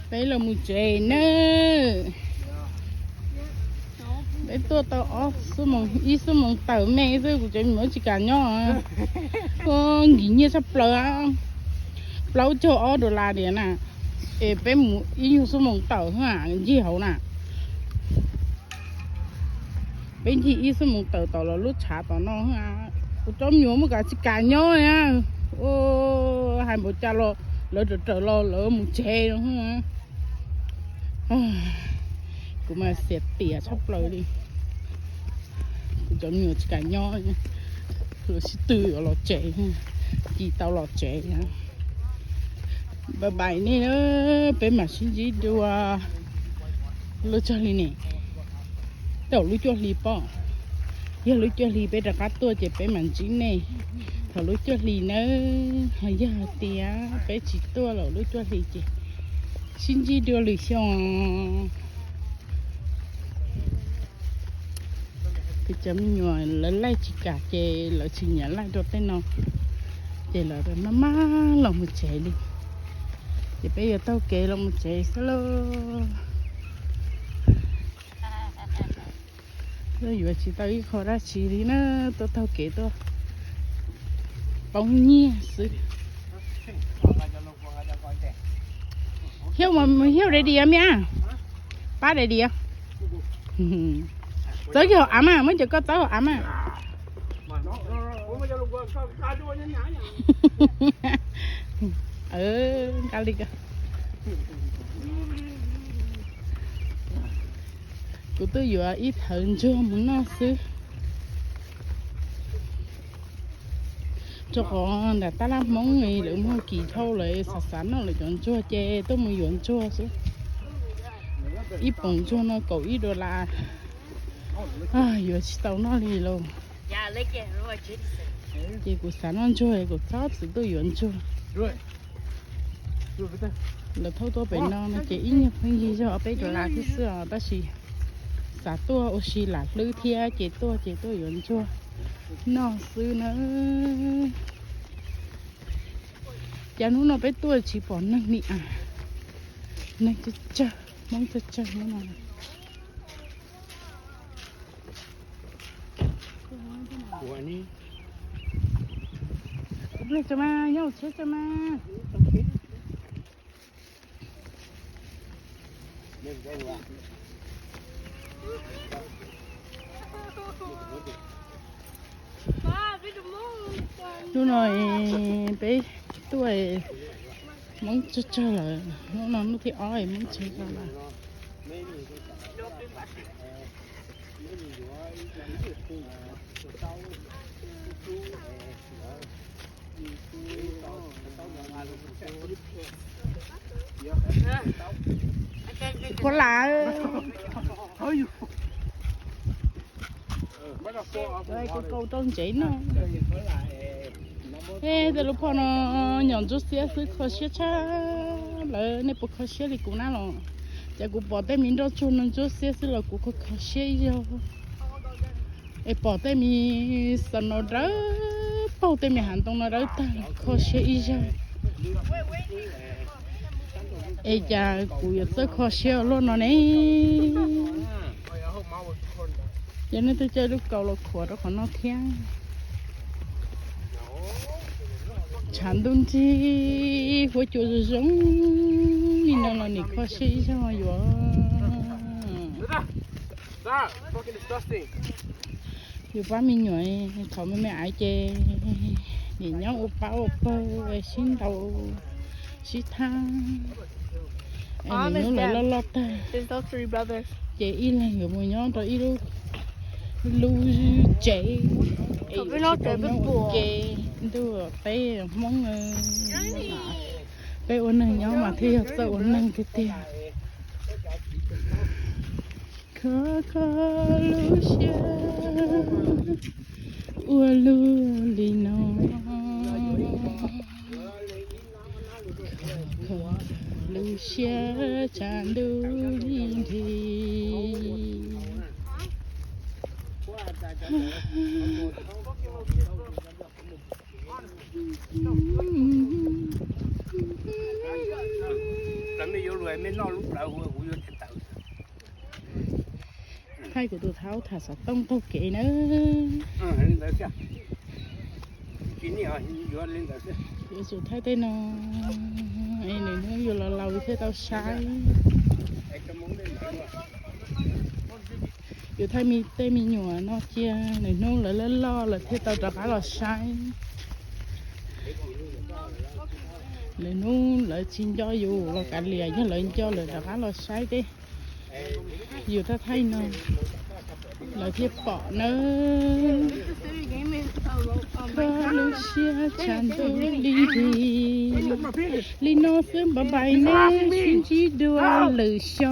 Peb los mus tsev nawb. Peb tuaj tau ob xuab moos, ib xuab moos tawm me xwb kuv cov me nyuam tsis kam nyob. Nkim nyiaj tshaj plaws, plaub caug ob dollar diam na. Es peb mus ib nyuag xuab moos tawm ncig hauv na. Peb ncig ib xuab moos tawm tom los lub tshav tom no. Kuv cov me nyuam muaj kam tsis kam nyob na. Hais npaum cas los lawv raws raws los lawv mus tsev no. Kuv mas xiam tiam tshaj plaws li. Kuv cov me nyuam tsis kam nyob, lawv sib tw yuav los tsev, ci tau los tsev. Bye bye nej, peb mam sib ntsib dua lub cuaj hli ne. Thaum lub cuaj hli pob, yog lub cuaj hli peb rov qab tuaj ces peb mam ntsib nej. Thaum lub cuaj hli nawb, ho yog hais tias peb tsis tuaj los lub cuaj hli ces sib ntsib dua lwm xyoo. Kuv cov me nyuam lawv laij tsis kam ces lawv tsis nyiam laij rau tej no, ces lawv maj maj los mus tsev li. Ces peb yuav taug kev los mus tsev xwb lauj. Tuaj yuav tsis tau ib qho dab tsi li na, tuaj taug kev tuaj poob nyiaj xwb. Hiab, hiab ready me a, pab ready. Txawb kiag hauv av mas, muab cov koj txawb hauv av mas. Nqa li ko. Kuv twb yuav ib thawv ntsuag mus noj xwb. Rau qhov nram tab laj Hmoob lawv muag kis dhau lawm, xav xav noj lawv cov ntsuag ces tuaj mus yuav ntsuag xwb. Ib poom ntsuag no kaum ib dollar, yuav tsis tau noj li lauj. Ces kuv xav noj ntsuag, kuv txhob txwm tuaj yuav ntsuag. Lawv thauj tuaj pem no no ces ib nyuag pheej yig zog ob peb dollar thiab xwb os, tab sis xav tuaj ua si lam hlwb thiab ces tuaj ces tuaj yuav ntsuag noj xwb na. Cas hnub no peb tuaj tsis pom neeg li as. Neeg tsawg tsawg, Hmoob tsawg tsawg hnub no. Nyob hauv tsheb tso mas. Hnub no peb tuaj Hmoob tsawg tsawg lawm, hnub no hnub thib ob Hmoob tsawg lawm. Phuav lam, kuv kaus rau ntsev no. Tej lub phom no nyom ntsuab xiab xwb kho siab tshaj. Lawv nej puas kho siab li kuv na los? Ces kuv pom tej me nroj tsuag no ntsuab xiab xwb los kuv kho kho siab ib zaug. Es pom tej me xav no dawb paug, tej me hav ntoo no dawb tag los kho siab ib zaug. Es cas kuv yuav txawj kho siab luaj no ne? Yog nej twb coj lub kaus los khuam rau qhov no thiab. Tshav ntuj ntsig huab cua zoo zoo li no los nim kho siab ib zaug yuav. Yus pab me nyuam thaum me me aiv ces nim nyob ua pab ua pawg sib ntaus sib thab. Es nim hnub lawv loj loj tag ces ib leeg yuav mus nyob rau ib lub lub tsev es yuav tsis tau nyob ua ke. Ntuj teb Hmoob, peb ua neeg nyob mas thiaj yog txawj ua neeg tiag tiag. Kho kho lub siab ua luaj li no. Kho kho lub siab tshav ntuj nrig nrig. Thaij kuv tus thaub tham xov tooj qaug kev na. Yuav tsum thaij tej no, es nws hnub yuav los laus thiaj tau saib. Yuav thaij tej me nyuam no cia nws hnub lawv loj loj lawm thiaj tau rov qab los saib. Lawv hnub lawv tsis nco yus los kav liam, yog lawv nco lawv rov qab los saib tej. Yus thaij thaij no lawv thiaj pom nawb. Koj lub siab tshav ntuj li ris, li no xwb bye bye nej, sib ntsib dua lwm xyoo.